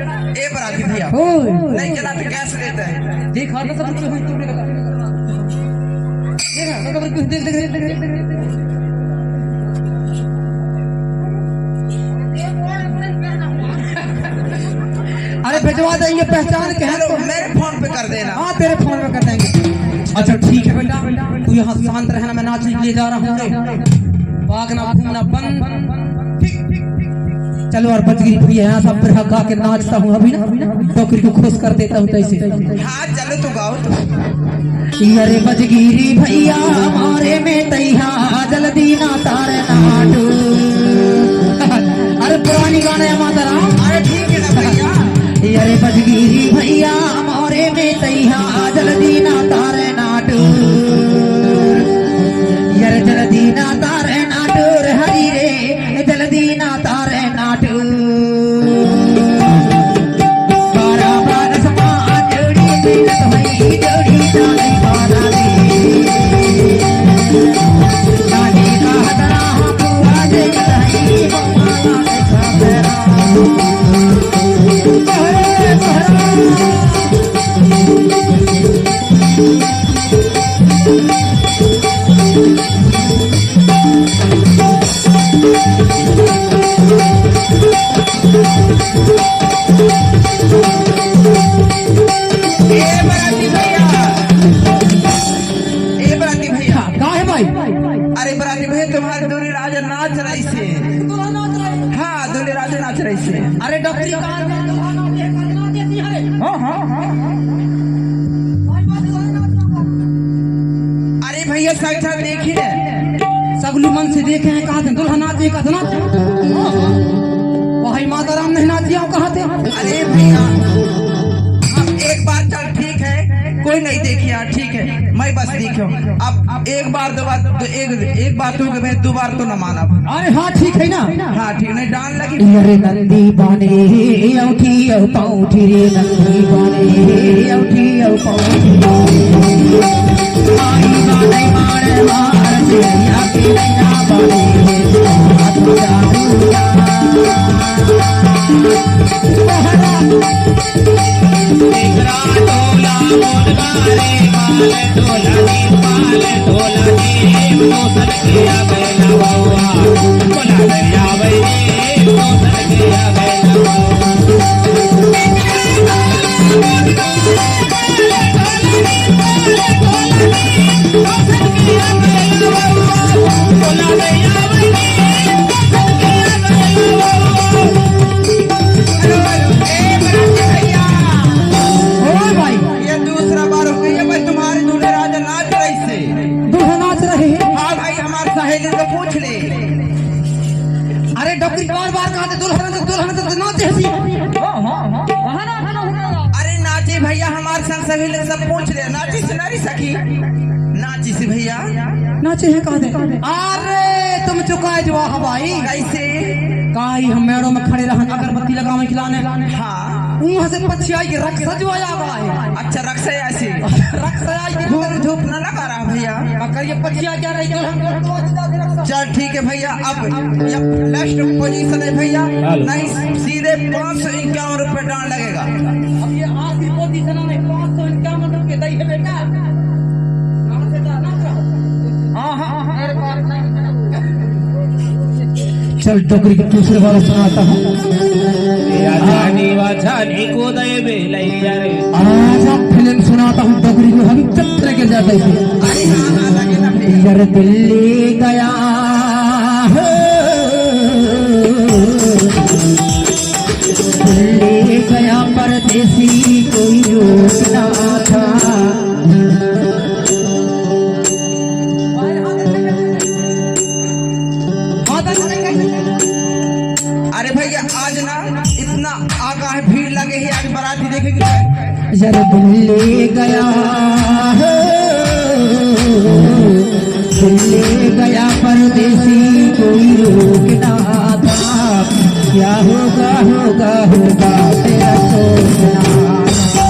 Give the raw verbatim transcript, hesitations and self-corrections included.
ए बराती भैया, ओ। नहीं चला तो गैस लेता है। देख, हाथ में सब कुछ हुई तुमने लगा। देख, हाथ में सब कुछ देख, देख, देख, देख, देख। अरे भिजवा देंगे, पहचान के हैं चलो, तो। मेरे फोन पे कर देना। हाँ, तेरे फोन पे कर देंगे। अच्छा, ठीक है बेटा, तू यहाँ शांत रहना, मैं नाच ले जा रहा हूँ। भागना घूमना बंद। ठीक, ठीक, ठीक। चलो यार, बजगीरी भैया यहाँ सब फिर गा के नाचता हूँ अभी ना, डोकरी को खुश कर देता हूँ तैसे। हाँ, चलो तो गाओ तो। अरे बजगीरी भैया, मारे में तैहा, जल्दी ना तारे नाटू। अरे पुरानी गाना है माता राम। अरे ठीक है ना भैया। अरे बजगीरी भैया, मारे में तैहा, जल्दी ना तारे नाटू। यार जल्दी ना तारे नाटू रे हरी रे, जल्दी ना तारे नाटू। बारा बारस माँ जोड़ी मिलत भई, जोड़ी जाने वाला रे। जाने का हदरा हो बुआ दे जाई, बम्मा लागे सादरा। बहरे, बहरे। ए बराती भैया, ए बराती भैया। हाँ, का है भाई? अरे बराती भैया, तुम्हारे दूल्हे राजा नाच रहे से। हाँ, दूल्हे राजा नाच रहे से। अरे डोकरी का हाँ, हाँ, हाँ। अरे भैया, साक्षात देखी ने। सगलू मन से देखे हैं, कहा थे दुल्हन नाचे, कहा थे ना। वही माता राम नहीं नाचिया, कहा थे। अरे भैया, अब एक बार चल, ठीक है, कोई नहीं देखी यार, ठीक है, मैं बस देखी हूँ। अब, अब एक बार, दो बार, तो एक, एक बार तो मैं दो बार तो ना माना। अरे हाँ, ठीक है ना। हाँ, ठीक, नहीं, डांड लगी। अरे नंदी बाने औठी औ पौठी रे, नंदी बाने औठी औ पौठी। आई बाने मारे मार से या के नैना बाने हाथ जादू। एकरा टोला मोनगा रे, माल टोला रे, माल टोला रे, दोसर के आवे ना बउआ, बोला दे आवे रे, दोसर के आवे ना बउआ। ए भाई, ये दूसरा बार हो गई है भाई, तुम्हारे दूल्हे राजा नाच रहे से। दूल्हा नाच रहे हैं। हाँ भाई, हमारे सहेली से पूछ ले। अरे डोकरी बार बार कहा थे दुल्हन तो, दुल्हन तो नाचे हसी। हाँ, हाँ, हाँ। अरे नाचे भैया, हमारे संग सहेली से पूछ ले, नाचे से नारी सखी। नाचे से भैया। नाचे हैं कहा थे। अरे तुम चुका है जो, वाह भाई। कैसे? काई हम मेड़ों में खड़े रहन, अगरबत्ती लगावे खिलाने। हाँ। वहाँ से पक्षी आई के रक्सा जो आया हुआ है। अच्छा, रक्सा आई से। रक्सा आई के धूप, धूप ना लगा रहा भैया। अगर ये पक्षी आ क्या रही, दुल्हन को हटवा दीजिए रक्सा। चल ठीक है भैया, अब ये लास्ट पोजीशन है भैया, नहीं सीधे पाँच सौ इक्यावन रुपए डांड लगेगा। अब ये आखिरी पोजीशन है, पाँच सौ इक्यावन रुपए दई है बेटा। हाँ, हाँ, हाँ, हाँ। चल डोकरी के दूसरे वाला सुनाता हूँ। या जानी वा जानी को दे बेलैया रे। आज आप फिल्म सुनाता हूँ डोकरी को, हम चत्र के जाते हैं। अरे हाँ, हाँ, लगे ना फिर। यार दिल्ली गया हो, दिल्ली गया परदेसी कोई रोक ना था। अरे भैया, आज ना इतना आगा है, भीड़ लगे है, आज बाराती देखे कि जरा दिल ले गया हो, दिल ले गया परदेसी, कोई रोक ना था। क्या होगा, होगा, होगा मेरा तो